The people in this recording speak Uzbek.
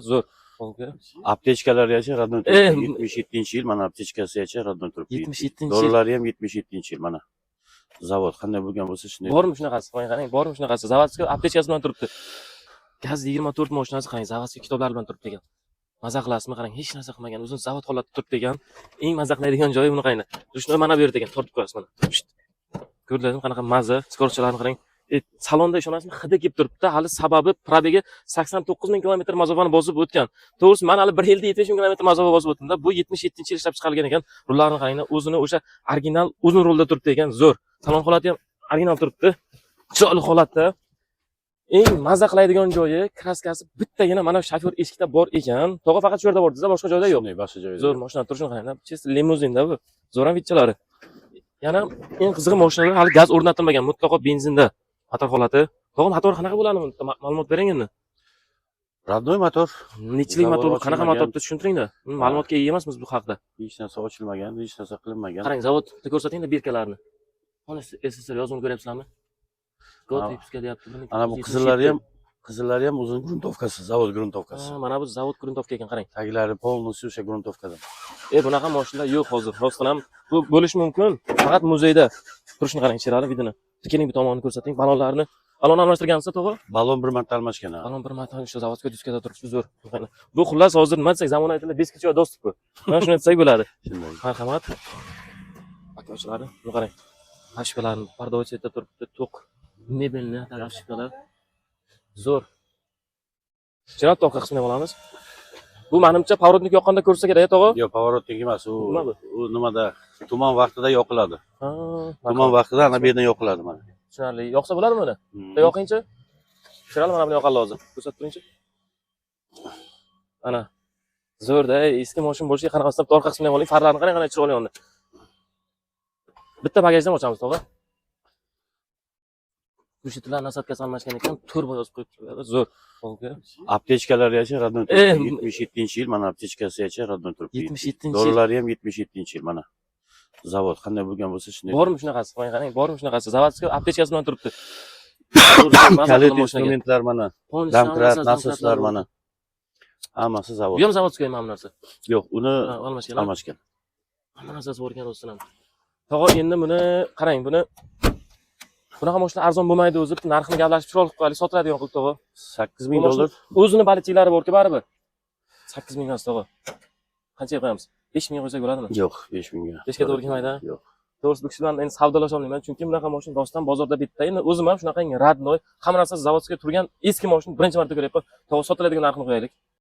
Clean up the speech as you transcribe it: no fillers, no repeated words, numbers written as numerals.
Zo'r. Aka. Aptechkalarigacha родной turibdi. 77-yil, mana, aptechkasigacha родной turibdi. 77-yil. Dorilari ham 77-yil, mana. Zavod qanday bo'lgan bo'lsa, shunday. Bormi shunaqasi? Qarang, qarang, bormi shunaqasi? Заводской aptechkasi bilan turibdi. Gaz 24 mashinasi, qarang, заводской kitoblar bilan turibdi ekan. Maza qilasizmi? Qarang, hech narsa qilmagan, o'zini zavod holatida turibdi ekan. Eng maza qiladigan joyi buni qarang. Ручной mana bu yerda ekan, tortib ko'rasiz mana. Pisht. Ko'rdingizmi, qanaqa maza? Скоростьlarini qarang. Salonda, ishonasizmi, hidi kelib turibdi. Hali sababi пробег i 89 ming kilometr masofani bosib o'tgan. To'g'risi, man hali bir yilda 70 ming kilometr masofa bosib o'tdim-da. Bu 77-yil ishlab chiqarilgan ekan. Rullarni qarang, o'zini o'sha original uzun rulda turibdi ekan, zo'r. Salon holati ham original turibdi. Chiroyli holatda. Eng maza qiladigan joyi, краска si bittagina mana shofyor eshikda bor ekan. Tog'a, faqat shu yerda bor, boshqa joyda yo'q. Shunday, boshqa joyda. Zo'r mashina turishini qarang, чисто limuzinda bu. Zo'r ham videolari. Yana eng qizig'i, mashinalar hali gaz o'rnatilmagan, mutlaqo benzinda. Motor holati. Tog'a, motor qanaqa bo'ladi? Ma'lumot bering endi. Родной motor. Nechilik Zavod motor, qanaqa ochilmagan. motor, tushuntiringda. Ma'lumotga ega emasmiz bu haqda. Hech narsa ochilmagan, hech narsa qilinmagan. Qarang, zavodda ko'rsating-da бирка larni. Xolos, SSR yozuvini ko'ryapsizlarmi? Год выпуска deyapti. Ana bu 1977. qizillari ham uzun грунтовка si, zavod грунтовка si. Ha, mana bu zavod грунтовка ekan, qarang. Taglari полностью o'sha грунтовка dan. Bunaqa mashinalar yo'q hozir. Rostdan ham bu bo'lishi mumkin. Faqat muzeyda. Turishini qarang, chiroyli вид ini. Keling, bu tomonni ko'rsating. Balonlarni. Balon almashtirgansiz, tog'a? Balon bir marta almashgan, ha. Balon bir marta o'sha заводской diskada turibdi, zo'r. Bu xullas, hozir nima desak, zamonaviy tilda бесключевой доступ bu. Mana shuni aytsak bo'ladi. Shunday. Marhamat. Akochilari, buni qarang. Обшивка larni бордовый цвет da turibdi, to'q. Mebelni обшивка lar. Zo'r. Chiroyli, orqa qismini ham olamiz. Bu, menimcha, поворотник yoqqanda ko'rsa kerak, tog'a? Yo'q, поворотник emas, u Nima bu? u nimada, tuman vaqtida yoqiladi. Ha, Tuman vaqtida ana bu yerdan yoqiladi, mana. Tushunarli. Yoqsa bo'ladimi buni? Hmm. Bitta yoqingchi. Chiroyli, mana buni yoqadi hozir. Ko'rsatib turingchi. Ana. Zo'rda, eski mashina bo'lishiga qaramasdan, bitta orqa qismini ham oling. Farlarni qarang, qanday chiroyli yondi. Bitta bagajdan ochamiz, tog'a. Глушитель lar насадка si almashgan ekan, turbo yozib qo'yibdi. Zo'r. Aka. Aptechkalarigacha родной turibdi. 77-yil, mana, aptechkasigacha родной turibdi. 77-yil. Dorilari ham 77-yil, mana. Zavod qanday bo'lgan bo'lsa, shunday. Bormi shunaqasi? Qarang, qarang, bormi shunaqasi? Заводской aptechkasi bilan turibdi. Maza Kalit qildim mashinaga. instrumentlar, mana. Полностью Domkrat, hammasi nasoslar, domkratlar. mana. Hammasi zavod. Bu ham заводской mana bu narsa. Yo'q, uni Ha, almashgan. almashgan. Hamma narsasi bor ekan rostdan ham. Tog'a, endi buni qarang, buni bunaqa mashina arzon bo'lmaydi o'zi. Narxini gaplashib, chiroyli qilib qo'yaylik, sotiladigan qilib, tog'a. 8000 Bu mashina dollar. o'zini balichiklari borku baribir. 8000 emas, tog'a. Qanchaga qo'yamiz? 5000 qo'ysak bo'ladimi? Yo'q, 5000ga. 5ga to'g'ri kelmaydi, ha? Yo'q. To'g'risi, bu kishi bilan endi savdolasha olmayman, chunki bunaqa mashina rostdan bozorda bitta. Endi o'zim ham shunaqa родной, hamma narsasi заводской turgan eski mashina birinchi marta ko'ryapman. Tog'a, sotiladigan narxini qo'yaylik.